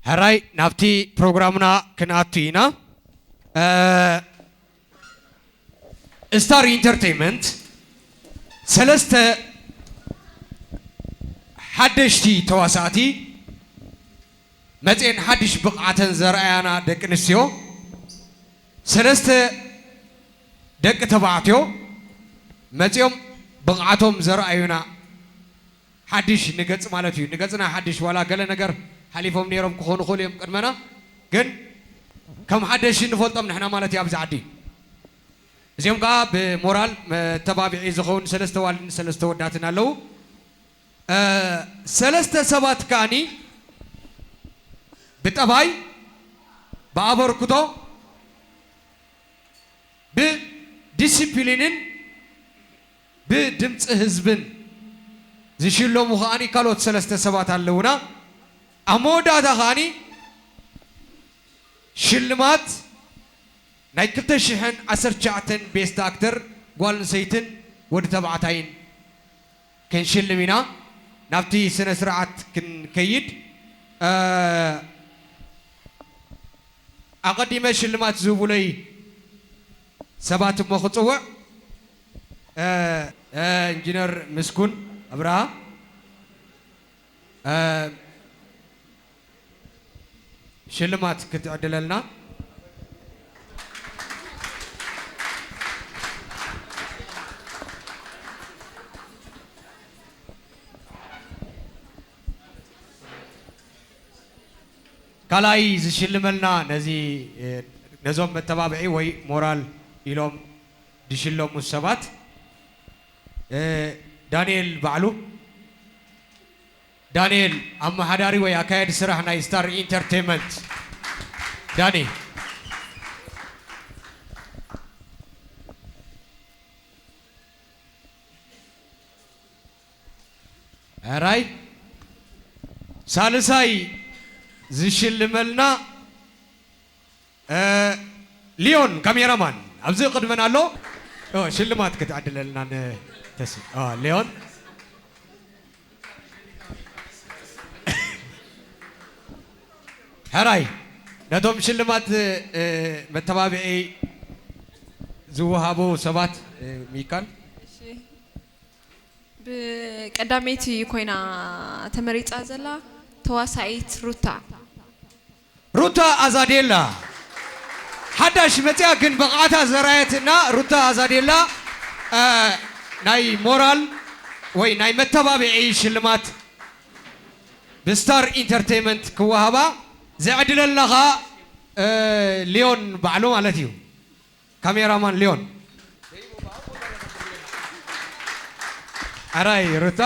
ሕራይ ናብቲ ፕሮግራምና ክንኣቱ ኢና። እ፣ ስታር ኢንተርቴይንመንት ሰለስተ ሓደሽቲ ተዋሳእቲ መፅኤን ሓድሽ ብቕዓተን ዘርኣያና ደቂ ኣንስትዮ፣ ሰለስተ ደቂ ተባዕትዮ መፅኦም ብቕዓቶም ዘርኣዩና ሓድሽ ንገፅ ማለት እዩ። ንገፅና ሓድሽ ዋላ ገለ ነገር ሓሊፎም ነይሮም ክኾኑ ይኽእሉ እዮም ቅድመና፣ ግን ከም ሓደሽ ንፈልጦም ንሕና ማለት እዩ ኣብዚ ዓዲ። እዚኦም ከዓ ብሞራል መተባብዒ ዝኸውን ሰለስተ ዋልን ሰለስተ ወዳትን ኣለዉ። እ፣ ሰለስተ ሰባት ከኣኒ ብጠባይ፣ ብኣበርክቶ፣ ብዲሲፕሊንን ብድምፂ ህዝብን ዝሽለሙ ከኣኒ ካልኦት ሰለስተ ሰባት ኣለዉና። ኣብ መወዳእታ ከኣኒ ሽልማት ናይ ክልተ ሽሕን ዓሰርተ ትሽዓተን ቤስት ኣክተር ጓል ኣንስተይትን ወዲ ተባዕታይን ክንሽልም ኢና። ናብቲ ስነ ስርዓት ክንከይድ፣ እ፣ ኣቐዲመ ሽልማት ዝህቡለይ ሰባት እሞ ክጽውዕ፣ እ፣ እ፣ ኢንጂነር ምስጉን ኣብርሃ፣ እ፣ ሽልማት ክትዕድለልና። ካልኣይ ዝሽልመልና ነዚ፣ እ፣ ነዞም መተባብዒ ወይ ሞራል ኢሎም ዝሽለሙ ሰባት፣ እ፣ ዳንኤል ባዕሉ፣ ዳንኤል ኣመሓዳሪ ወይ ኣካያዲ ስራሕ ናይ ስታር ኢንተርቴይንመንት። ዳኒ። ሕራይ ሳልሳይ ዝሽልመልና፣ እ፣ ሊዮን ካሜራማን ኣብዚ ቅድመና ኣሎ። ኦ፣ ሽልማት ክትዕድለልና ን-፣ ተስ-፣ ኦ፣ ሊዮን። ሕራይ ነቶም ሽልማት፣ እ፣ መተባብዒ ዝወሃቡ ሰባት፣ እ፣ ሚካል። እሺ። ብቀዳመይቲ ኮይና ተመሪጻ ዘላ ተዋሳኢት ሩታ። ሩታ ኣዛዴላ ሓዳሽ መጽያ ግን ብቕዓታ ዘርኣየትና ሩታ ኣዛዴላ፣ እ፣ ናይ ሞራል ወይ ናይ መተባብዒ ሽልማት ብስታር ኢንተርቴይንመንት ክወሃባ ዘዕድለልና ኸኣ፣ እ፣ ሊዮን ባዕሉ ማለት እዩ። ካሜራማን ሊዮን። ኣራይ ሩታ።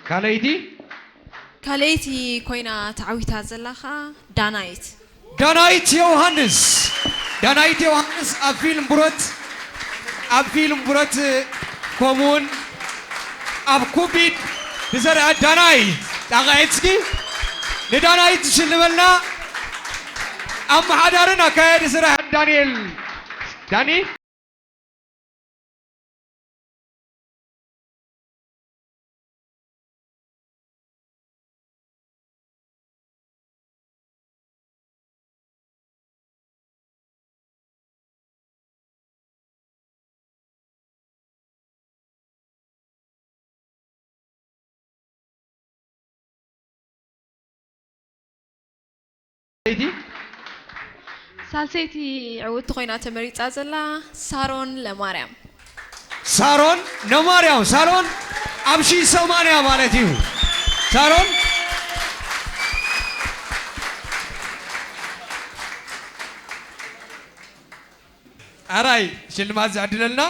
ካልኣይቲ? ካልኣይቲ ኮይና ተዓዊታ ዘላ ኸኣ ዳናይት። ዳናይት ዮሃንስ። ዳናይት ዮሃንስ ኣብ ፊልም ብረት፣ ኣብ ፊልም ብረት ከምኡውን ኣብ ኩቢድ ብዘርኣ ዳናይ ጣቕዒት እስኪ ንዳናይት ትሽልመልና። ኣመሓዳርን ኣካያዲ ስራሕን ዳንኤል ዳኒ። ሳልሰይቲ ዕውቲ ኮይና ተመሪጻ ዘላ ሳሮን ለማርያም። ሳሮን ነማርያም፣ ሳሮን ኣብ ሺ ሰማንያ ማለት እዩ። ሳሮን ኣራይ ሽልማት ዝዕድለልና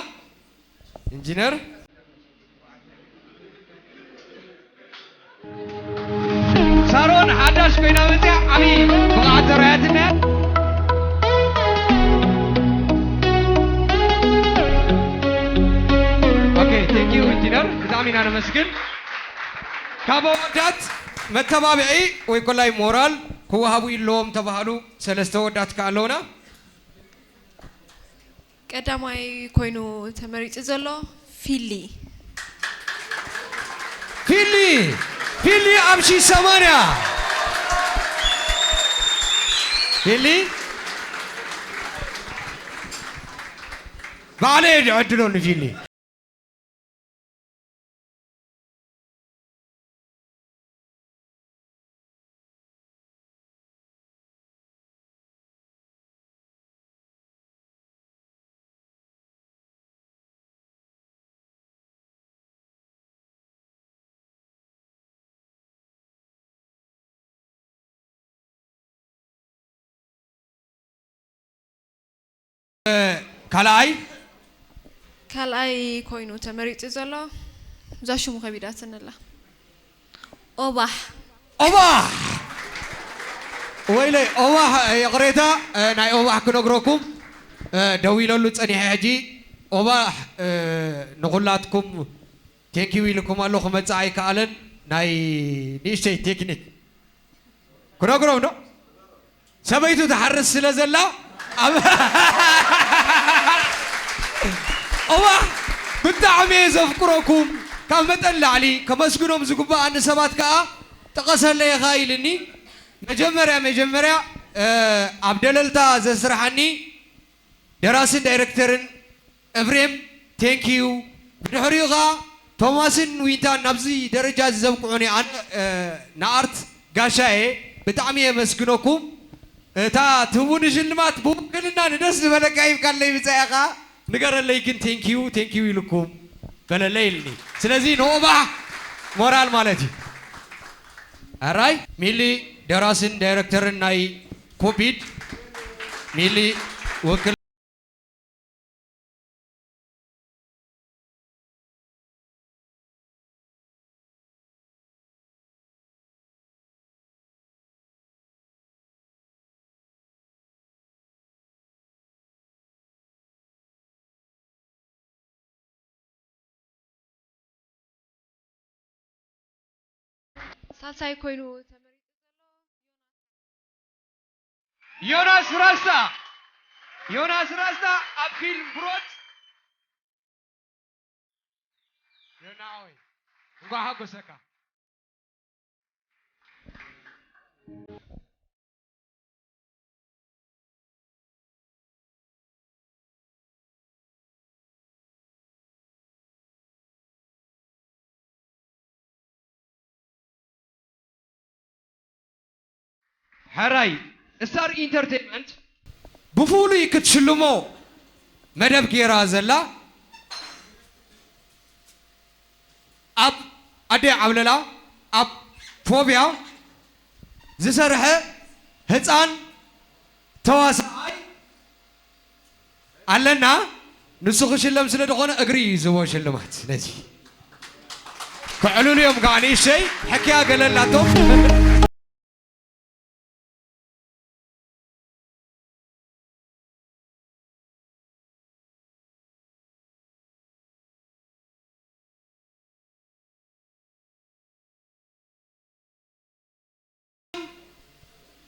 ኢንጂነር። ነመስግን። ካብ ኣወዳት መተባብዒ ወይ ኮላይ ሞራል ክወሃቡ ኣለዎም ተባህሉ ሰለስተ ወዳት ከኣ ኣለውና። ቀዳማይ ኮይኑ ተመሪጹ ዘሎ ፊሊ። ፊሊ ፊሊ ኣብ ሺ ሰማንያ ፊሊ ባዕለይ እየ ዝዕድሎ ንፊሊ። ካልኣይ ካልኣይ ኮይኑ ተመሪጹ ዘሎ እዛ ሽሙ ከቢዳትኒ ኣላ። ኦባሕ ኦባሕ ወይለይ ኦባሕ ይቕሬታ ናይ ኦባሕ ክነግረኩም ደዊለሉ ጸኒሐ ሕጂ ኦባሕ ንኹላትኩም ቴንኪው ኢልኩም ኣሎ ክመጽእ ኣይከኣለን ናይ ንእሽተይ ቴክኒክ ክነግሮም ዶ ሰበይቱ ትሓርስ ስለ ዘላ እዋ ብጣዕሚ እየ ዘፍቅረኩም ካብ መጠን ላዕሊ ከመስግኖም ዝግበኣኒ ሰባት ከዓ ጥቀሰለይ ኢኻ ኢልኒ መጀመርያ መጀመርያ ኣብ ደለልታ ዘስርሓኒ ደራስን ዳይረክተርን እፍሬም thank you ብድሕሪኡ ኸዓ ቶማስን ዊንታን ናብዚ ደረጃ እዚ ዘብቅዑኒ ኣነ ንኣርት ጋሻ እየ ብጣዕሚ የመስግነኩም እታ ትህቡኒ ሽልማት ብውክልና ንደስ ዝበለካ ሂብካለይ ብጻ ኢኻ ንገረለይ ግን thank you thank you ኢልኩም በለለይ ኢልኒ ስለዚ ንኦባሕ ሞራል ማለት እዩ ኣራይ ሚሊ ደራስን ዳይረክተርን ናይ ኮፒድ ሚሊ ወክል ሳልሳይ ኮይኑ ተመሪጹ ዘሎ ዮናስ ራስታ ዮናስ ራስታ ኣብ ፊልም ብሮት ዮናኦይ እንኳዕ ሓጎሰካ ሕራይ ስታር ኢንተርቴይንመንት ብፍሉይ ክትሽልሞ መደብ ገይራ ዘላ ኣብ ኣደይ ዓብለላ ኣብ ፎብያ ዝሰርሐ ህፃን ተዋሳኣይ ኣለና ንሱ ክሽለም ስለ ዝኾነ እግሪ እዩ ዝቦ ሽልማት ስለዚ ክዕልሉ እዮም ከዓ ንእሸይ ሕክያ ገለላቶም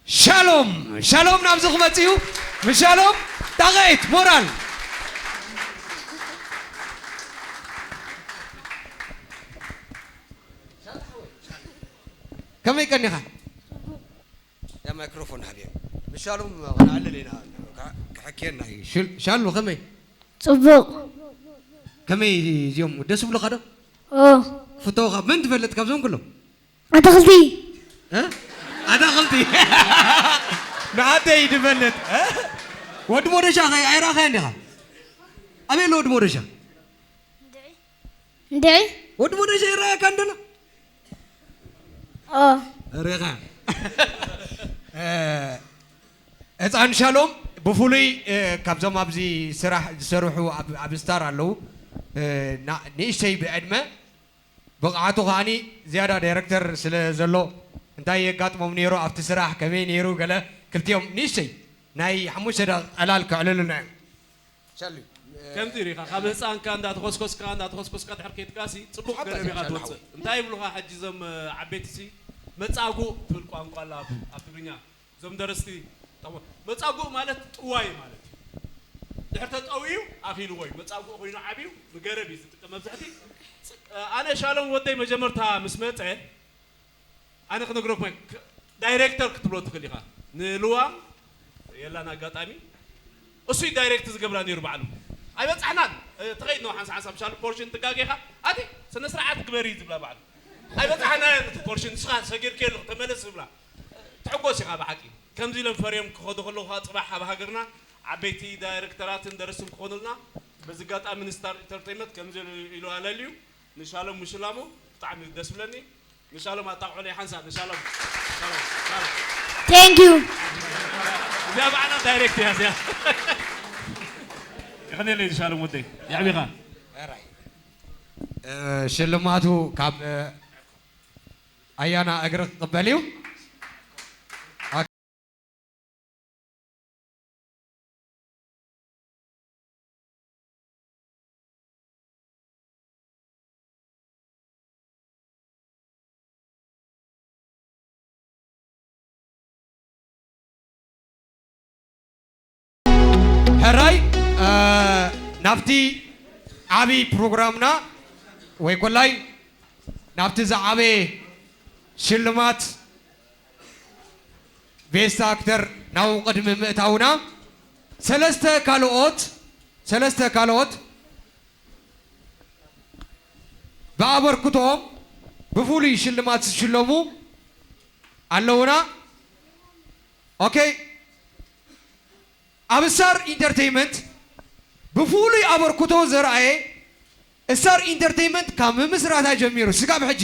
ሻሎም ሻሎም ናብዚ ክመጽ እዩ ምስ ሻሎም ጣቐይት ሞራል ከመይ ቀኒኻ ያ ማይክሮፎን ሃብዮ ምሻሎም ክንዓልል ኢና ክሕክየና እዩ ሻሉ ከመይ ጽቡቕ ከመይ እዚኦም ደስ ብሉኻ ዶ ኦ ፍተውኻ መን ትፈልጥ ካብዞም ኩሎም ኣትኽልቲ ኣታኽልቲ ንዓተይ ትፈልጥ ወዲ ሞደሻ ከ ኣይረኣኻያ እንዲኻ ኣበይ ኣሎ ወዲ ሞደሻ እንድዒ ወዲ ሞደሻ ይረኣየካ እንደሎ ኦ ሪኻ ህፃን ሻሎም ብፍሉይ ካብዞም ኣብዚ ስራሕ ዝሰርሑ ኣብ ስታር ኣለዉ ንእሽተይ ብዕድመ ብቕዓቱ ከዓኒ ዝያዳ ዳይረክተር ስለ ዘሎ እንታይ የጋጥሞም ነይሩ ኣብቲ ስራሕ ከመይ ነይሩ ገለ ክልቲኦም ንእሽተይ ናይ ሓሙሽተ ደቂ ዕላል ከዕልሉና እዮም ከምዚ ሪኻ ካብ ህፃንካ እንዳተኾስኮስካ እንዳተኾስኮስካ ድሕር ከይድካሲ ፅቡቅ ገረብ ኢኻ ትወፅእ። እንታይ ይብሉኻ ሕጂ እዞም ዓበይትሲ? መፃጉእ ትብል ቋንቋ ኣላ ኣብ ትግርኛ። እዞም ደረስቲ ጠሞ- መፃጉእ ማለት ጥዋይ ማለት እዩ። ድሕር ተጠውዩ ኣኺልዎ እዩ። መፃጉእ ኮይኑ ዓብዩ ንገረብ እዩ ዝጥቀም መብዛሕቲ። ኣነ ሻሎም ወደይ መጀመርታ ምስ መፀ ኣነ ክነግረኩም እየ። ክ- ዳይሬክተር ክትብሎ ትኽእል ኢኻ። ንልዋም የላን ኣጋጣሚ እሱ ዳይሬክት ዝገብራ ነይሩ ባዕሉ። ኣይበፃሕናን። እ፣ ተኸይድ ነው ሓንሳ ሓንሳ ብሻሉ ፖርሽን ትጋጌኻ ኣቲ ስነ ስርዓት ግበሪ ዝብላ ባዕሉ። ኣይበፃሕናን እቲ ፖርሽን ንስኻ ሰጊርክ የለኹ ተመለስ ዝብላ። ትሕጎስ ኢኻ ብሓቂ። ከምዚ ኢሎም ፈርዮም ክኸዱ ከለኹ ከዓ ፅባሕ ኣብ ሃገርና ዓበይቲ ዳይሬክተራትን ደረስትን ክኾኑልና በዚ ኣጋጣሚ ንስታር ኢንተርቴይንመንት ከምዚ ኢሉ ኣለልዩ ንሻሎም ምሽላሙ ብጣዕሚ ደስ ብለኒ። ንሻሎም ኣጣቕዑለይ ሓንሳብ ንሻሎም። ሻሎም፣ ሻሎም። Thank you. እዚኣ ባዕላ ዳይሬክት እያ እዚኣ። የቐኔለይ ንሻሎም ወደይ። የዕቢኻ። ሽልማቱ ካብ ኣያና እግሪ ክቕበል እዩ። ሕራይ ናብቲ ዓብዪ ፕሮግራምና ወይ ኮላይ ናብቲ ዝዓበየ ሽልማት ቤስት ኣክተር ናብኡ ቅድሚ ምእታውና ሰለስተ ካልኦት ሰለስተ ካልኦት ብኣበርክቶኦም ብፍሉይ ሽልማት ዝሽለሙ ኣለውና። ኦኬ ኣብ ስታር ኢንተርቴይንመንት ብፍሉይ ኣበርክቶ ዘርኣየ ስታር ኢንተርቴይንመንት ካብ ምምስራታ ጀሚሩ ስጋብ ሕጂ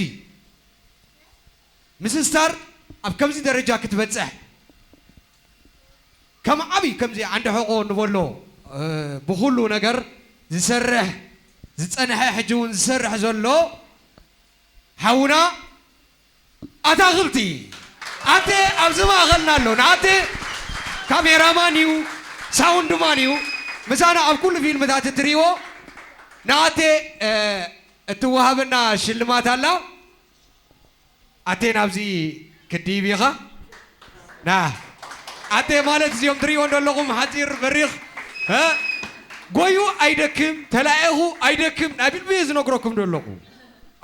ምስ ስታር ኣብ ከምዚ ደረጃ ክትበፅሕ ከም ዓብይ ከምዚ ዓንዲ ሕቆ ንበሎ ብኩሉ ነገር ዝሰርሕ ዝፀንሐ ሕጂ እውን ዝሰርሕ ዘሎ ሓውና ኣታኽልቲ ኣቴ ኣብዚ ማእኸልና ኣሎ። ንኣቴ ካሜራማን እዩ ሳውንድማን እዩ ምሳና ኣብ ኩሉ ፊልምታት እትሪእዎ ንኣቴ እትወሃበና ሽልማት ኣላ። ኣቴ ናብዚ ክድይብ ኢኻ ና ኣቴ ማለት እዚኦም ትሪእዎ እንደለኹም ሓፂር በሪኽ ጎዩ ኣይደክም ተላኢኹ ኣይደክም ናይ ብልቢ ዝነግረኩም ደለኹ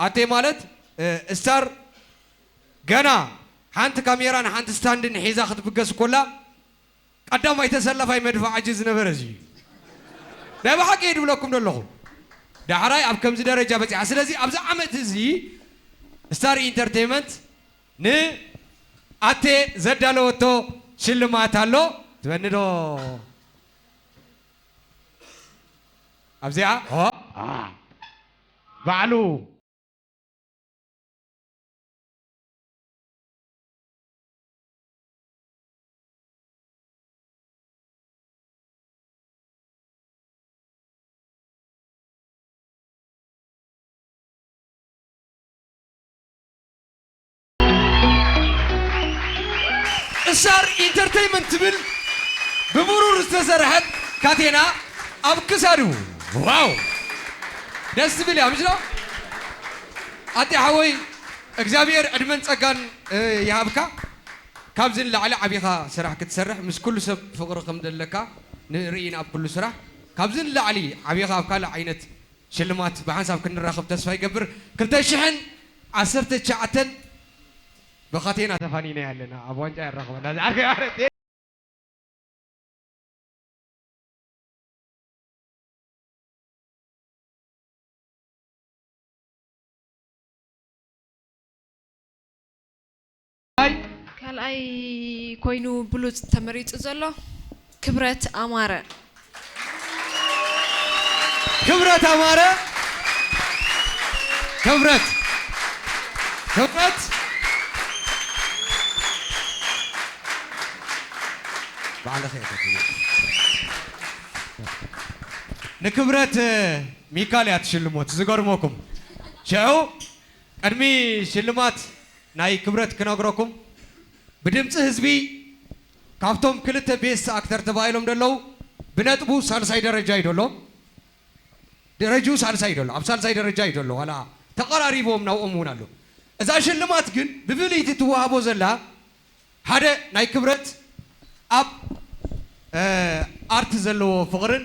ኣቴ ማለት ስታር ገና ሓንቲ ካሜራን ሓንቲ ስታንድን ሒዛ ክትብገስ ኮላ ቀዳማይ ተሰላፋይ መድፋዕ ኣጂ ዝነበረ እዚ እዩ። ናይ ብሓቂ እየ ድብለኩም ደለኹ። ዳሕራይ ኣብ ከምዚ ደረጃ በፂሓ። ስለዚ ኣብዚ ዓመት እዚ ስታር ኢንተርቴይመንት ንኣቴ ዘዳለወቶ ሽልማት ኣሎ። ትበኒ ዶ ኣብዚኣ? ኦ፣ ኣ፣ ባዕሉ ቅሳር ኢንተርተይመንት ትብል ብብሩር ዝተሰርሐት ካቴና ኣብ ክሳዱ። ዋው ደስ ትብል እያ ምሽ ኣጤ ሓወይ እግዚኣብሔር ዕድመን ጸጋን ይሃብካ። ካብዚ ንላዕሊ ዓቢኻ ስራሕ ክትሰርሕ ምስ ኩሉ ሰብ ፍቕሪ ከም ዘለካ ንርኢ ኢና ኣብ ኩሉ ስራሕ። ካብዚ ንላዕሊ ዓቢኻ ኣብ ካልእ ዓይነት ሽልማት ብሓንሳብ ክንራኸብ ተስፋ ይገብር። ክልተ ሽሕን ዓሰርተ ትሽዓተን ብኻቴና ተፋኒና ኣለና ኣብ ዋንጫ የራኽበና ዝዓርከ ማለት ካልኣይ ኮይኑ ብሉፅ ተመሪፁ ዘሎ ክብረት ኣማረ። ክብረት ኣማረ ክብረት ክብረት ባዕልኸ ንክብረት ሚካል እያ ትሽልሞት ዝገርመኩም ሽዑ ቅድሚ ሽልማት ናይ ክብረት ክነግረኩም ብድምፂ ህዝቢ ካብቶም ክልተ ቤስት ኣክተር ተባሂሎም ደለዉ ብነጥቡ ሳልሳይ ደረጃ እዩ ደሎ ደረጃኡ ሳልሳይ እዩ ዘሎ፣ ኣብ ሳልሳይ ደረጃ እዩ ዘሎ፣ ዋላ ተቐራሪቦም ናብኦም እውን ኣሎ። እዛ ሽልማት ግን ብፍልይቲ ትወሃቦ ዘላ ሓደ ናይ ክብረት ኣብ፣ እ፣ ኣርት ዘለዎ ፍቕርን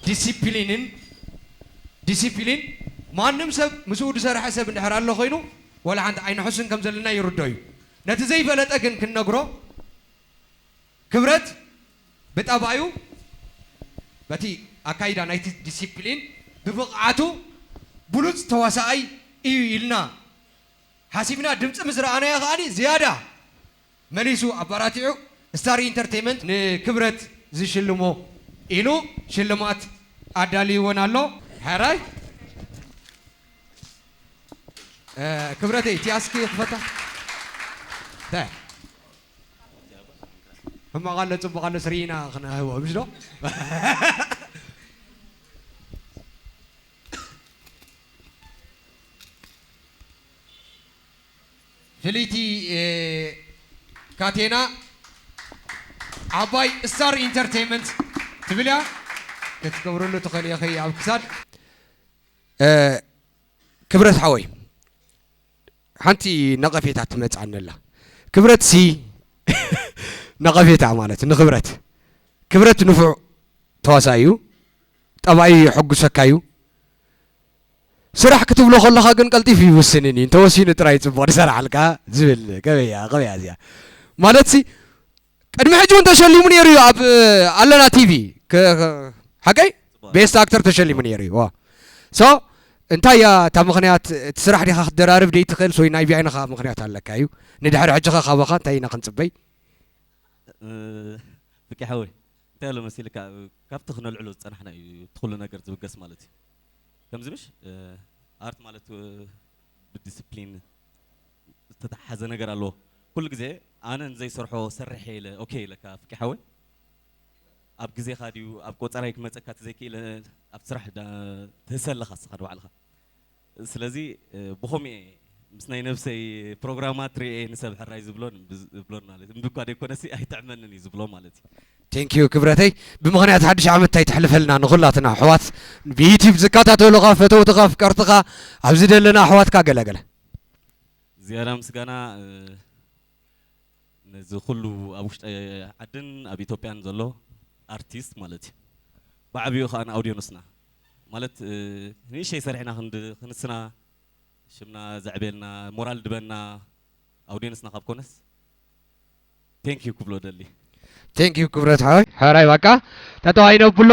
ዲሲፕሊንን፣ ዲሲፕሊን ማንም ሰብ ምስኡ ዝሰርሐ ሰብ እንድሕር ኣሎ ኮይኑ ዋላ ሓንቲ ኣይንሕሱን ከም ዘለና ይርዶ እዩ። ነቲ ዘይፈለጠ ግን ክንነግሮ ክብረት ብጠባዩ በቲ ኣካይዳ ናይቲ ዲሲፕሊን ብብቕዓቱ ብሉጽ ተዋሳኣይ እዩ ኢልና ሓሲብና ድምፂ ምስ ረኣናዮ ከኣኒ ዝያዳ መሊሱ ኣባራቲዑ ስታር ኢንተርቴይመንት ንክብረት ዝሽልሞ ኢሉ ሽልማት ኣዳልይወን ኣሎ። ሕራይ፣ እ፣ ክብረተይ እቲ ኣስኪ ክፈታ። ተ-፣ ሕማቕ ኣሎ፣ ጽቡቕ ኣሎ፣ ስርኢና ክነህቦ፣ ምሽ ዶ? ፍልይቲ፣ እ፣ ካቴና ዓባይ ስታር ኢንተርቴይመንት ትብል እያ። ክትገብረሉ ትኽእል ኢኺ ኣብ ክሳድ። እ፣ ክብረት ሓወይ፣ ሓንቲ ነቐፌታ ትመጽኣኒ ኣላ። ክብረት ሲ ነቐፌታ ማለት ንክብረት፣ ክብረት ንፉዕ ተዋሳኢ እዩ። ጠባዩ የሐጉሰካ እዩ። ስራሕ ክትብሎ ከለኻ ግን ቀልጢፉ ይውስንን እዩ። እንተወሲኑ ጥራይ ጽቡቕ ዝሰርሓልካ ዝብል ገበያ፣ ገበያ እዚኣ። ማለት ሲ ቅድሚ ሕጂ እውን ተሸሊሙ ነይሩ እዩ ኣብ ኣለና ቲቪ። ከ-፣ ከ-፣ ሓቀይ? ቤስት ኣክተር ተሸሊሙ ነይሩ እዩ። ዋ። ሶ፣ እንታይ እያ እታ ምኽንያት? እቲ ስራሕ ዲኻ ክትደራርብ ደይ ትኽእል? ሶይ ናይ ቢዓይንኻ ምኽንያት ኣለካ እዩ። ንድሕሪ ሕጂ ኸ ካባኻ እንታይ ኢና ክንጽበይ? እ፣ ፍቄ ሓወይ፣ እንታይ ኣሎ መሲልካ፣ ካብቲ ክነልዕሎ ዝጸናሕና እዩ እቲ ኩሉ ነገር ዝብገስ ማለት እዩ። ከምዚ ምሽ፣ እ፣ ኣርት ማለት፣ እ፣ ብዲስፕሊን ዝተተሓሓዘ ነገር ኣለዎ። ኩሉ ግዜ ኣነ ንዘይሰርሖ ሰርሐ ኢለ፣ ኦኬ ኢለካ ፍቄ ሓወይ፣ ኣብ ግዜኻ ድዩ ኣብ ቆጸራይ ክመጸካ ተዘይክኢለ ኣብ ስራሕ ዳ-፣ ትህሰ ኣለኻ እስኻ ንባዕልኻ። ስለዚ፣ እ፣ ብኸምኡ እየ ምስ ናይ ነብሰይ ፕሮግራማት ርእየ ንሰብ ሕራይ ዝብሎን ብዝ-፣ ዝብሎን ማለት እምቢ እኳ ደይኮነሲ ኣይጥዕመንን እዩ ዝብሎ ማለት እዩ። ቴንክ ዩ ክብረተይ። ብምኽንያት ሓድሽ ዓመት እንታይ ተሕልፈልና ንኹላትና ኣሕዋት ብዩቲዩብ ዝከታተሉኻ፣ ፈተውትኻ፣ ኣፍቀርትኻ፣ ኣብዚ ዘለና ኣሕዋትካ ገለ ገለ። ዝያዳ ምስጋና፣ እ፣ ነዚ ኩሉ ኣብ ውሽጢ ዓድን ኣብ ኢትዮጵያን ዘሎ ኣርቲስት ማለት እዩ። ብዓብዩ ከኣ ንኣውድዮንስና ማለት፣ እ፣ ንእሽተይ ሰሪሕና ክንድ-፣ ክንስና ሽምና ዘዕቤልና ሞራል ድበና ኣውድዮንስና ካብ ኮነስ ቴንክ ዩ ክብሎ ደሊ። ቴንክ ዩ ክብረት ሓወይ። ሕራይ በቃ ተጠዋይ ነብሎ።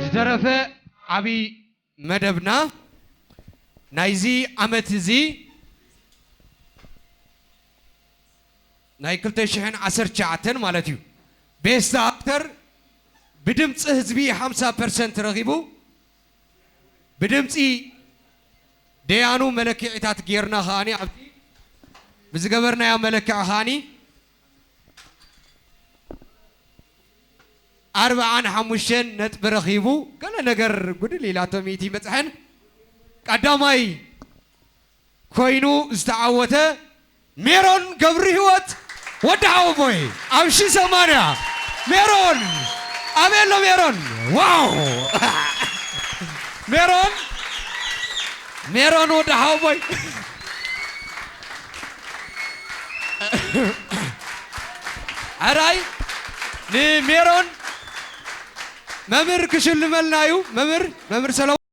ዝተረፈ ዓብዪ መደብና ናይዚ ዓመት እዚ ናይ ክልተ ሽሕን ዓሰርተ ትሽዓተን ማለት እዩ። ቤስት ኣክተር ብድምፂ ህዝቢ ሓምሳ ፐርሰንት ረኺቡ፣ ብድምፂ ደያኑ መለክዒታት ጌርና ከኣኒ ኣብቲ ብዝገበርናዮ መለክዒ ከኣኒ ኣርብዓን ሓሙሽተን ነጥቢ ረኺቡ፣ ገለ ነገር ጉድል ኢላቶ ሚእቲ ይበጽሐን። ቀዳማይ ኮይኑ ዝተዓወተ ሜሮን ገብርህይወት ወዲ ሓወቦይ ኣብ ሺ ሰማንያ። ሜሮን፣ ኣበይ ኣሎ ሜሮን? ዋው! ሜሮን፣ ሜሮን ወዲ ሓወቦይ። ሕራይ ንሜሮን መምህር ክሽልመልና እዩ። መምህር፣ መምህር ሰለሞን።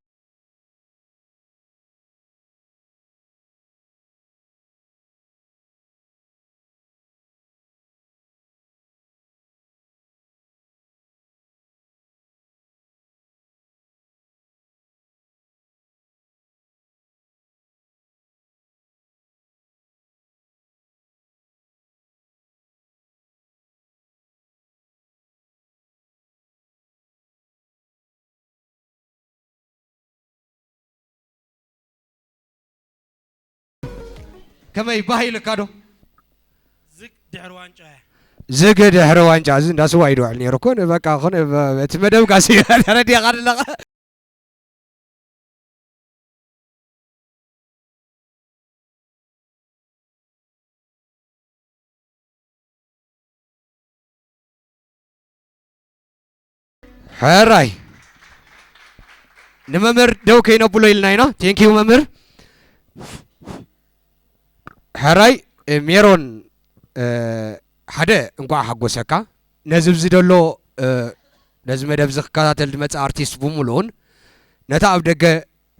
ከመይ ባህ ኢልካ ዶ? ዝግ ድሕሪ ዋንጫ እያ። ዝግ ድሕሪ ዋንጫ እዚ እንዳ ስዋ እዩ ድውዕል ነይሩ እኮ። በቃ፣ ኮነ፣ እቲ መደብ ጋሲ ተረዲኻ ኣለኻ። ሕራይ፣ ንመምህር ደው ከይነብሎ ኢልና ኢና። ቴንኪዩ መምህር። ሕራይ፣ እ፣ ሜሮን፣ እ፣ ሓደ እንኳዕ ሓጎሰካ። ነዚ ብዚ ደሎ፣ እ፣ ነዚ መደብ እዚ ክከታተል ዝመጽእ ኣርቲስት ብምሉኡን ነታ ኣብ ደገ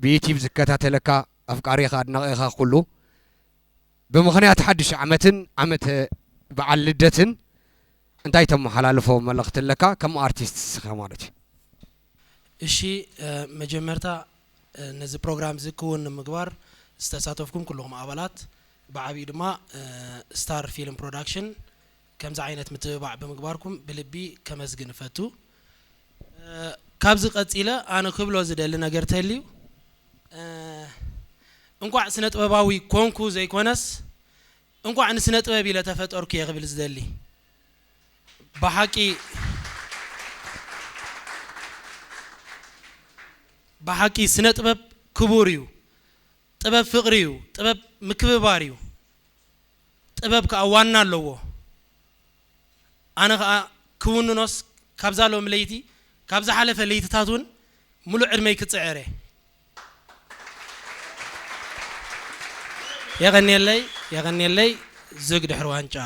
ብዩቲብ ዝከታተለካ ኣፍቃሪኻ ኣድናቒኻ ኩሉ ብምኽንያት ሓድሽ ዓመትን ዓመተ በዓል ልደትን እንታይ ተመሓላልፎ መልእኽቲ ኣለካ ከም ኣርቲስት እስኻ ማለት እዩ? እሺ፣ እ፣ መጀመርታ፣ እ፣ ነዚ ፕሮግራም እዚ ክውን ንምግባር ዝተሳተፍኩም ኩልኹም ኣባላት፣ ብዓብዩ ድማ፣ እ፣ ስታር ፊልም ፕሮዳክሽን ከምዚ ዓይነት ምትብባዕ ብምግባርኩም ብልቢ ከመስግን እፈቱ። እ፣ ካብዚ ቀጺለ ኣነ ክብሎ ዝደሊ ነገር ተልዩ፣ እ፣ እንቋዕ ስነ ጥበባዊ ኮንኩ ዘይኮነስ፣ እንቋዕ ንስነ ጥበብ ኢለ ተፈጠርኩ እየ ክብል ዝደሊ። ብሓቂ፣ ብሓቂ ስነ ጥበብ ክቡር እዩ። ጥበብ ፍቕሪ እዩ። ጥበብ ምክብባር እዩ። ጥበብ ከኣ ዋና ኣለዎ። ኣነ ከኣ ክውንኖስ ካብዛ ሎም ለይቲ፣ ካብ ዝሓለፈ ለይትታት እውን ምሉእ ዕድመይ ክጽዕር እየ። የቐንየለይ፣ የቐንየለይ። ዝግ ድሕሪ ዋንጫ።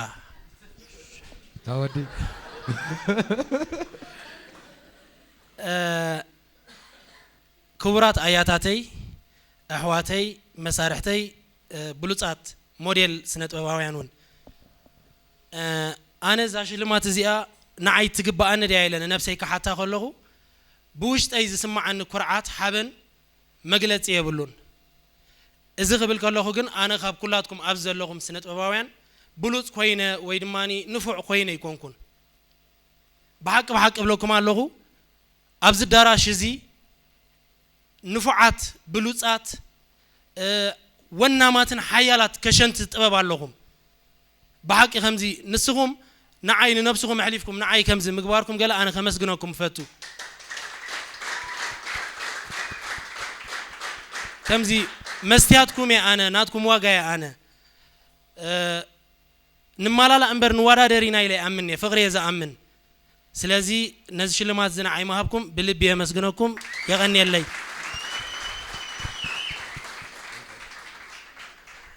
ታወዲ። እ፣ ክቡራት ኣያታተይ፣ ኣሕዋተይ፣ መሳርሕተይ፣ እ፣ ብሉጻት ሞዴል ስነ ጥበባውያን እውን፣ እ፣ ኣነ እዛ ሽልማት እዚኣ ንዓይ ትግብኣኒ ድያ ኢለ ንነብሰይ ክሓታ ከለኹ፣ ብውሽጠይ ዝስምዓኒ ኩርዓት ሓበን መግለጺ የብሉን። እዚ ክብል ከለኹ ግን ኣነ ካብ ኩላትኩም ኣብዚ ዘለኹም ስነ ጥበባውያን ብሉጽ ኮይነ ወይ ድማ ንፉዕ ኮይነ ኣይኮንኩን። ብሓቂ ብሓቂ እብለኩም ኣለኹ፣ ኣብዚ ኣዳራሽ እዚ ንፉዓት፣ ብሉጻት፣ እ፣ ወናማትን ሓያላት ከሸንቲ ጥበብ ኣለኹም። ብሓቂ ከምዚ ንስኹም ንዓይ ንነብስኹም ኣሕሊፍኩም ንዓይ ከምዚ ምግባርኩም ገለ ኣነ ከመስግነኩም እፈቱ። ከምዚ መስትያትኩም እየ ኣነ፣ ናትኩም ዋጋ እየ ኣነ። እ፣ ንማላላእ እምበር ንወዳደር ኢና ኢለ ይኣምን እየ፣ ፍቕሪ እየ ዝኣምን። ስለዚ ነዚ ሽልማት እዚ ንዓይ ምሃብኩም ብልቢ የመስግነኩም፣ የቐንየለይ።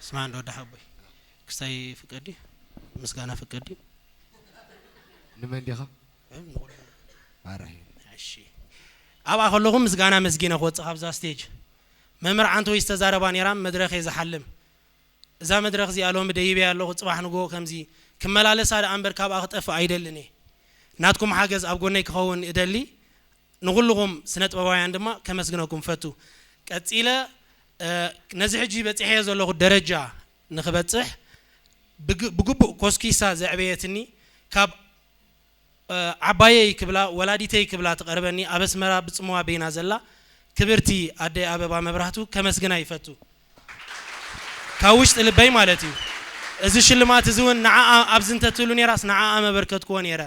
ስማዕ እንዶ ወዲ ሓቦይ፣ ክስታይ ፍቀድ ድዩ? ምስጋና ፍቀድ ድዩ? ንመን ዲኻ? እም፣ ንኹሉ። ኣራይ። እሺ። ኣብኣ ከለኹ ምስጋና መስጊነ ክወጽእ ካብዛ ስቴጅ። መምህር ዓንተወይ ዝተዛረባ ነይራ፣ መድረኽ እየ ዝሓልም። እዛ መድረኽ እዚኣ ሎሚ ደይበያ ኣለኹ፣ ጽባሕ ንግሆ ከምዚ ክመላለሳ ደኣ እምበር ካብኣ ክጠፍእ ኣይደልን እየ። ናትኩም ሓገዝ ኣብ ጎነይ ክኸውን እደሊ። ንኹልኹም ስነ ጥበባውያን ድማ ከመስግነኩም ፈቱ። ቀጺለ፣ እ፣ ነዚ ሕጂ በጺሐዮ ዘለኹ ደረጃ ንኽበጽሕ ብግ-፣ ብግቡእ ኮስኪሳ ዘዕበየትኒ፣ ካብ፣ እ፣ ዓባየይ ክብላ፣ ወላዲተይ ክብላ ትቐርበኒ፣ ኣብ ኣስመራ ብጽምዋ በይና ዘላ ክብርቲ ኣደይ ኣበባ መብራህቱ ከመስግና ይፈቱ። ካብ ውሽጢ ልበይ ማለት እዩ። እዚ ሽልማት እዚ እውን ንዓኣ ኣብዚ እንተትህሉ ነይራስ ንዓኣ መበርከትክዎ ነይረ።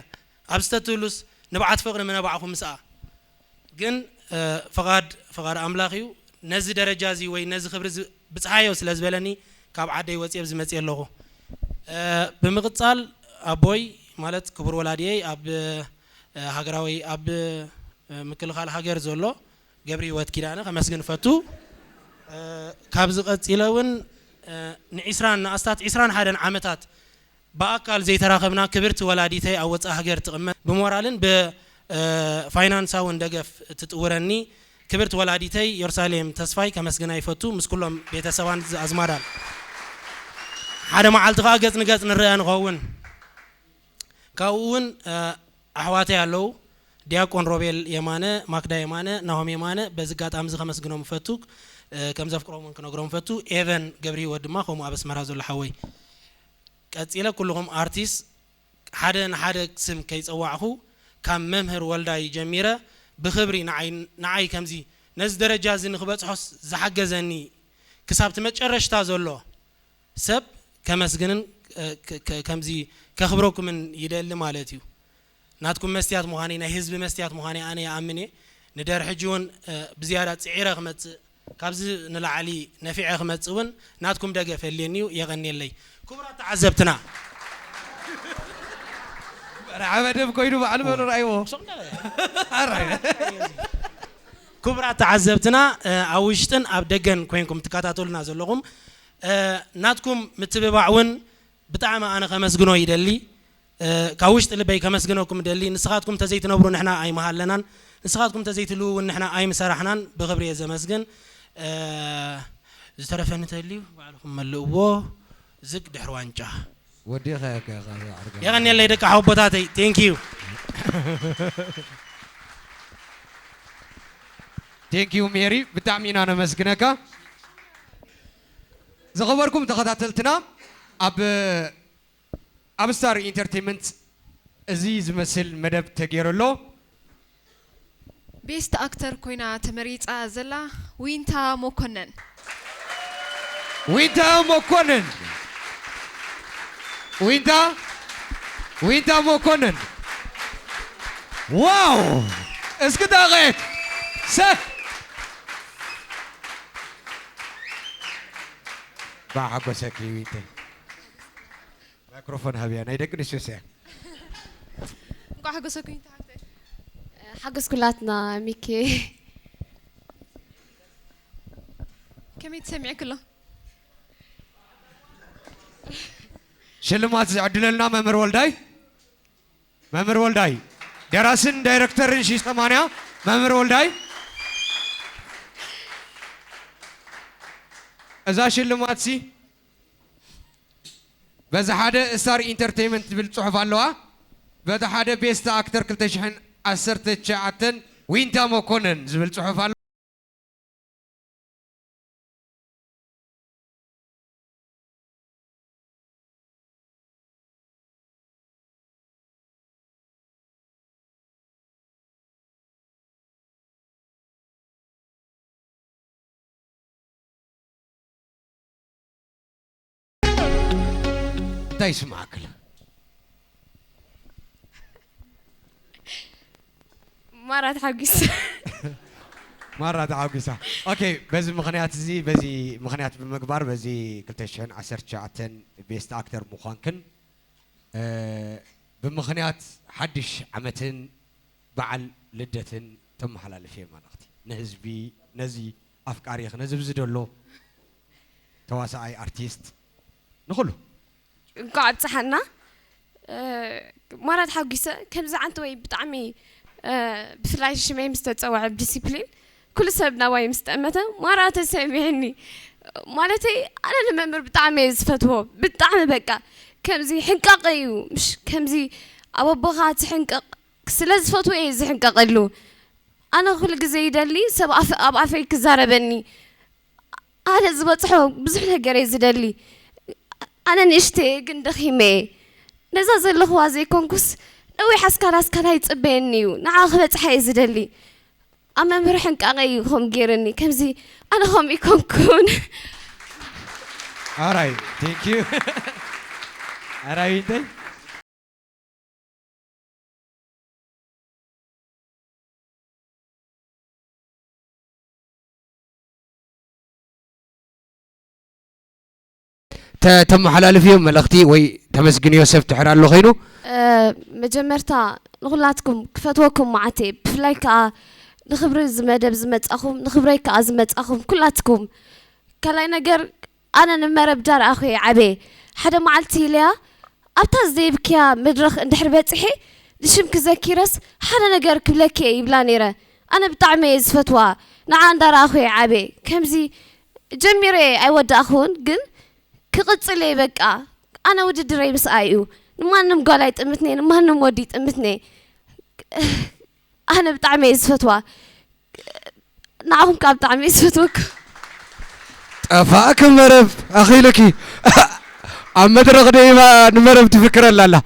ኣብዚ ተትህሉስ ንብዓት ፍቕሪ ምነባዕኹ ምስኣ። ግን፣ እ፣ ፍቓድ፣ ፍቓድ ኣምላኽ እዩ። ነዚ ደረጃ እዚ ወይ ነዚ ክብሪ እዚ ብጽሓዮ ስለ ዝበለኒ ካብ ዓደይ ወጽየ ኣብዚ መጽየ ኣለኹ። እ፣ ብምቕጻል ኣቦይ ማለት ክቡር ወላዲየይ ኣብ፣ እ፣ ሃገራዊ ኣብ፣ እ፣ ምክልኻል ሃገር ዘሎ ገብረ ህይወት ኪዳነ ከመስግን እፈቱ። እ፣ ካብዚ ቀጺለ እውን፣ እ፣ ንዒስራን ንኣስታት ዒስራን ሓደን ዓመታት ብኣካል ዘይተራኸብና ክብርቲ ወላዲተይ ኣብ ወጻኢ ሃገር ትቕመጥ ብሞራልን ብ፣ እ፣ ፋይናንሳውን ደገፍ እትጥውረኒ ክብርቲ ወላዲተይ ዮርሳሌም ተስፋይ ከመስግና ይፈቱ፣ ምስ ኩሎም ቤተሰባን ኣዝማዳን። ሓደ መዓልቲ ከኣ ገጽ ንገጽ ንረኣ ንኸውን። ካብኡ እውን፣ እ፣ ኣሕዋተይ ኣለዉ። ዲያቆን ሮቤል የማነ፣ ማክዳ የማነ፣ ናሆም የማነ፣ በዚ ኣጋጣሚ እዚ ከመስግኖም እፈቱ፣ እ፣ ከም ዘፍቅሮም እውን ክነግሮም እፈቱ። ኤቨን ገብረ ህይወት ድማ ከምኡ ኣብ ኣስመራ ዘሎ ሓወይ። ቀጺለ ኩልኹም ኣርቲስት ሓደ ንሓደ ስም ከይጸዋዕኹ ካብ መምህር ወልዳይ ጀሚረ ብኽብሪ ንዓይ፣ ንዓይ ከምዚ ነዚ ደረጃ እዚ ንኽበጽሖስ ዝሓገዘኒ ክሳብ እቲ መጨረሽታ ዘሎ ሰብ ከመስግንን እ፣ ከ-፣ ከ-፣ ከምዚ ከኽብረኩምን ይደሊ ማለት እዩ። ናትኩም መስትያት ምዃነይ፣ ናይ ህዝቢ መስትያት ምዃነይ ኣነ ይኣምን እየ። ንድሕሪ ሕጂ እውን፣ እ፣ ብዝያዳ ጽዒረ ክመጽእ፣ ካብዚ ንላዕሊ ነፊዐ ክመጽእ እውን ናትኩም ደገፍ የድልየኒ እዩ። የቐንየለይ። ክቡራት ተዓዘብትና። ረዓበ ደብ ኮይኑ ባዕሉ በሉ ረኣይዎ። ኣራይ። ክቡራት ተዓዘብትና፣ እ፣ ኣብ ውሽጥን ኣብ ደገን ኮይንኩም ትከታተሉና ዘለኹም፣ እ፣ ናትኩም ምትብባዕ እውን ብጣዕሚ ኣነ ከመስግኖ ይደሊ። እ፣ ካብ ውሽጢ ልበይ ከመስግነኩም እደሊ። ንስኻትኩም ተዘይትነብሩ ንሕና ኣይምሃለናን፣ ንስኻትኩም ተዘይትልዉ እውን ንሕና ኣይምሰራሕናን። ብኽብሪ እየ ዘመስግን። እ፣ ዝተረፈኒ ተልዩ ባዕልኹም መልእዎ። ዝግ ድሕሪ ዋንጫ። ወዲኻ ኢኻ፣ ኢኻ፣ ኢኻ፣ ዓርጋ። የቐንየለይ ደቂ ሓወቦታተይ። Thank you። Thank you ሜሪ፣ ብጣዕሚ ኢና ነመስግነካ። ዝኸበርኩም ተኸታተልትና፣ ኣብ፣ ኣብ ስታር ኢንተርቴይንመንት እዚ ዝመስል መደብ ተገይሩ ኣሎ። ቤስት ኣክተር ኮይና ተመሪጻ ዘላ ዊንታ መኮነን። ዊንታ መኮነን። ዊንታ፣ ዊንታ መኮነን። ዋው! እስኪ ዳቐት። ሰ-፣ ባሓጎሰኪ ዊንተይ። ማይክሮፎን ሃብያ፣ ናይ ደቂ ኣንስትዮ ስያ። እንኳዕ ሓጎሰኩም ይተሓተ። ሓጎስ ኩላትና ሚኪ። ከመይ ትሰሚዕኪ ኣሎ? ሽልማት ዝዕድለልና መምህር ወልዳይ። መምህር ወልዳይ፣ ደራስን ዳይረክተርን ሺ ሰማንያ መምህር ወልዳይ። እዛ ሽልማት ሲ በዚ ሓደ ስታር ኢንተርቴይንመንት ዝብል ጽሑፍ ኣለዋ። በዚ ሓደ ቤስት ኣክተር ክልተ ሽሕን ዓሰርተ ትሽዓተን ዊንታ መኮነን ዝብል ጽሑፍ ኣሎ። እንታይ ይስማዓክላ? ማራ ተሓጒሰ። ማራ ተሓጒሳ። ኦኬ፣ በዚ ምኽንያት እዚ፣ በዚ ምኽንያት ብምግባር፣ በዚ ክልተ ሽሕን ዓሰርተ ትሽዓተን ቤስት ኣክተር ምዃንክን፣ እ፣ ብምኽንያት ሓድሽ ዓመትን በዓል ልደትን ተመሓላልፍዮ መልእኽቲ ንህዝቢ፣ ነዚ ኣፍቃሪኽ፣ ነዚ ብዚ ደሎ ተዋሳኣይ፣ ኣርቲስት፣ ንኹሉ። እንኳዕ ኣብፀሓና። እ፣ ማራ ተሓጒሰ። ከምዚ ዓንተወይ ብጣዕሚ፣ እ፣ ብፍላይ ሽመይ ምስ ተፀውዐ ብዲሲፕሊን ኩሉ ሰብ ናባይ ምስ ጠመተ ማራ ተሰሚዕኒ። ማለተይ ኣነ ንመምህር ብጣዕሚ እየ ዝፈትዎ። ብጣዕሚ በቃ ከምዚ ሕንቃቐ እዩ። ምሽ ከምዚ ኣብ ኣቦኻ ትሕንቀቕ ስለ ዝፈትዎ እየ ዝሕንቀቐሉ። ኣነ ኩሉ ግዜ ይደሊ ሰብ ኣፍ-፣ ኣብ ኣፈይ ክዛረበኒ። ኣነ ዝበጽሖ ብዙሕ ነገር እየ ዝደሊ። ኣነ ንእሽተ እየ ግን ደኺመ እየ። ነዛ ዘለኽዋ ዘይኮንኩስ ነዊሕ ኣስካላ ኣስካላ ይጽበየኒ እዩ። ንዓ ክበጽሓ እየ ዝደሊ። ኣብ መምህር ሕንቃቐ እዩ ከምኡ ገይሩኒ። ከምዚ ኣነ ከምኡ ይኮንኩን። ኣራይ፣ thank you። ኣራይ እንታይ? ተ-፣ ተመሓላልፍዮ መልእኽቲ ወይ ተመስግንዮ ሰብ ትሕር ኣሎ ኾይኑ? እ፣ መጀመርታ ንኹላትኩም ክፈትወኩም መዓት እየ። ብፍላይ ከኣ ንኽብሪ እዚ መደብ ዝመጻኹም፣ ንኽብረይ ከኣ ዝመጻኹም ኩላትኩም። ካልኣይ ነገር፣ ኣነ ንመረብ ዳርኣኹ እየ ዓብየ። ሓደ መዓልቲ ኢለያ፣ ኣብታ ዘይብክያ መድረኽ እንድሕር በጺሐ፣ ንሽምኪ ዘኪረስ ሓደ ነገር ክብለኪ እየ ይብላ ነይረ። ኣነ ብጣዕሚ እየ ዝፈትዋ። ንዓ እንዳረኣኹ እየ ዓብየ። ከምዚ ጀሚረ ኣይወዳእኹን፣ ግን ክቕጽል እየ በቃ። ኣነ ውድድረይ ምስኣ እዩ። ንማንም ጓል ኣይጥምትነ፣ ንማንም ወዲ ይጥምትነ። ኣነ ብጣዕሚ እየ ዝፈትዋ። ንዓኹም ከኣ ብጣዕሚ እየ ዝፈትወኩም። ጠፋእኪ መረብ፣ ኣኺሉኪ። ኣብ መድረኽ ደይባ ንመረብ ትፍክረላ ኣላ።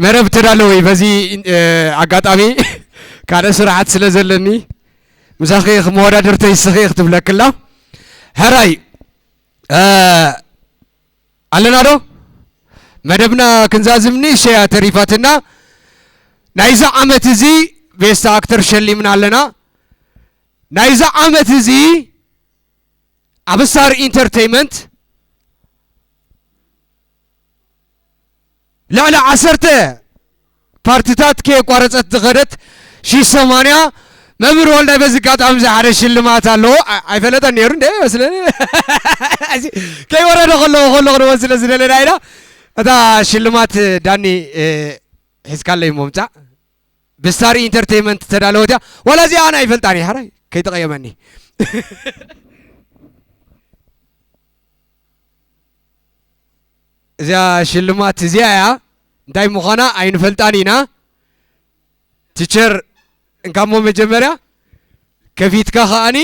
መረብ ተዳለዊ፣ በዚ፣ እ፣ ኣጋጣሚ ካልእ ስራሓት ስለ ዘለኒ፣ ምሳኺ መወዳድርተይ ንስኺ ክትብለኪ ኣላ። ሕራይ፣ እ፣ ኣለና ዶ? መደብና ክንዛዝም ንእሽተያ ተሪፋትና። ናይዚ ዓመት እዚ ቤስት ኣክተር ሸሊምና ኣለና። ናይዚ ዓመት እዚ ኣብ ስታር ኢንተርቴይመንት ልዕሊ ዓሰርተ ፓርትታት ከየቋረጸት ዝኸደት ሺ ሰማንያ መምህር ወልዳይ በዚ ኣጋጣሚ እዚ ሓደ ሽልማት ኣለዎ። ኣይ-፣ ኣይፈለጠን ነይሩ እንደ መስለኒ። ከይወረደ ከለኹ ከለኹ ንወስድ ስለ ዝደለና ኢና። እታ ሽልማት ዳኒ፣ እ፣ ሒዝካለይ እሞ ምጻእ። ብስታር ኢንተርቴይመንት ተዳለወት እያ። ዋላ እዚኣ ኣነ ኣይፈልጣን እየ፣ ሓራይ ከይተቐየመኒ። እዚኣ ሽልማት እዚኣ እያ። እንታይ ምዃና ኣይንፈልጣን ኢና። ቲቸር፣ እንካሞ መጀመርያ ከፊትካ ከኣኒ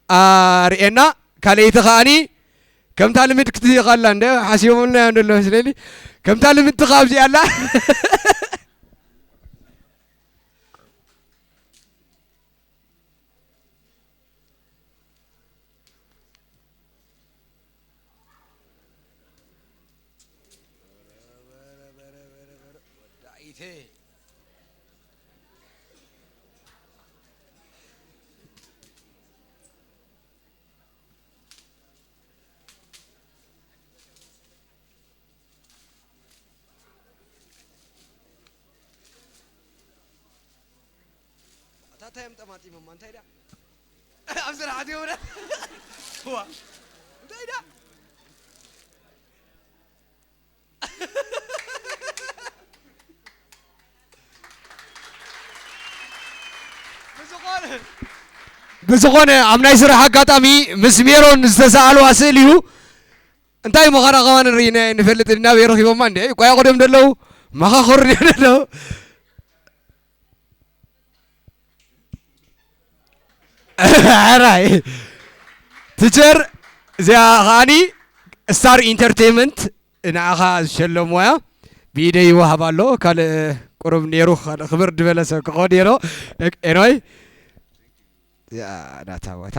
ኣርእየና። ካልኣይቲ ከኣኒ ከምታ ልምድ ክትህይኻ ኣላ እንደ ሓሲቦምልና እዮም ደሎ መስለኒ። ከምታ ልምድቲ ከ ኣብዚኣ ኣላ። ኣታ እንታይ እዮም ጠማጢሞማ? እንታይ ደኣ? ኣብ ስራሕ ኣትዮም ደኣ? ዋ፣ እንታይ ደኣ? ብዝኾነ፣ ብዝኾነ፣ ኣብ ናይ ስራሕ ኣጋጣሚ ምስ ሜሮን ዝተሰኣልዋ ስእሊ እዩ። እንታይ ምዃና ከማን ርኢና ንፈልጥ ኢና። ናበይ ረኺቦማ እንዴ? ቋያ ቆደም ደለዉ፣ መኻኸሩ ደለዉ። ሕራይ። ቲቸር፣ እዚኣ ከዓኒ ስታር ኢንተርቴይመንት ንዓኻ ዝሸለምዋ እያ። ብኢደይ ይወሃብ ኣሎ። ካልእ ቁሩብ ነይሩ፣ ካልእ ክብር ዝበለ ሰብ ክኾን ነይሩ። ኤኖይ፣ እዚኣ ናታ ቦታ።